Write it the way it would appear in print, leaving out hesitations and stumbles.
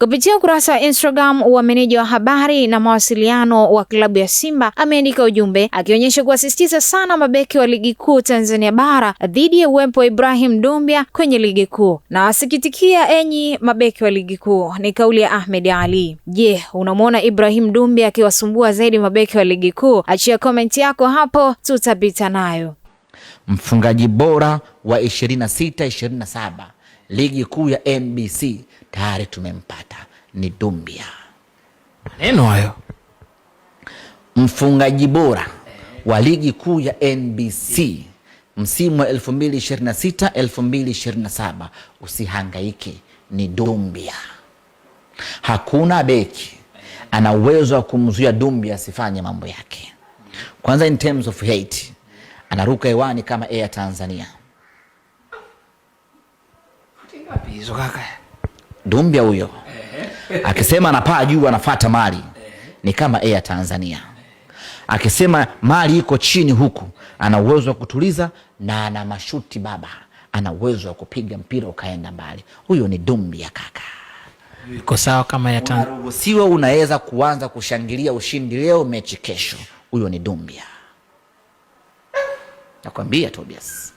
Kupitia ukurasa wa Instagram wa meneja wa habari na mawasiliano wa klabu ya Simba ameandika ujumbe akionyesha kuwasisitiza sana mabeki wa ligi kuu Tanzania bara dhidi ya uwepo wa Ibrahim Doumbia kwenye ligi kuu. Na wasikitikia enyi mabeki wa ligi kuu, ni kauli ya Ahmed Ally. Je, unamwona Ibrahim Doumbia akiwasumbua zaidi mabeki wa ligi kuu? Achia comment yako hapo, tutapita nayo. Mfungaji bora wa 26 27 ligi kuu ya NBC tayari tumempata, ni Doumbia. Maneno hayo. Mfungaji bora wa ligi kuu ya NBC msimu wa 2026 2027, usihangaike, ni Doumbia. Hakuna beki ana uwezo wa kumzuia Doumbia asifanye mambo yake. Kwanza, in terms of height, anaruka hewani kama Air Tanzania. Hizo kaka. Doumbia huyo akisema anapaa juu anafata mali ni kama Air Tanzania. Akisema mali iko chini huku, ana uwezo wa kutuliza na ana mashuti baba, ana uwezo wa kupiga mpira ukaenda mbali. Huyo ni Doumbia kaka. Iko sawa kama ya Tanzania. Unaruhusiwa, unaweza kuanza kushangilia ushindi leo, mechi kesho. Huyo ni Doumbia, nakwambia Tobias.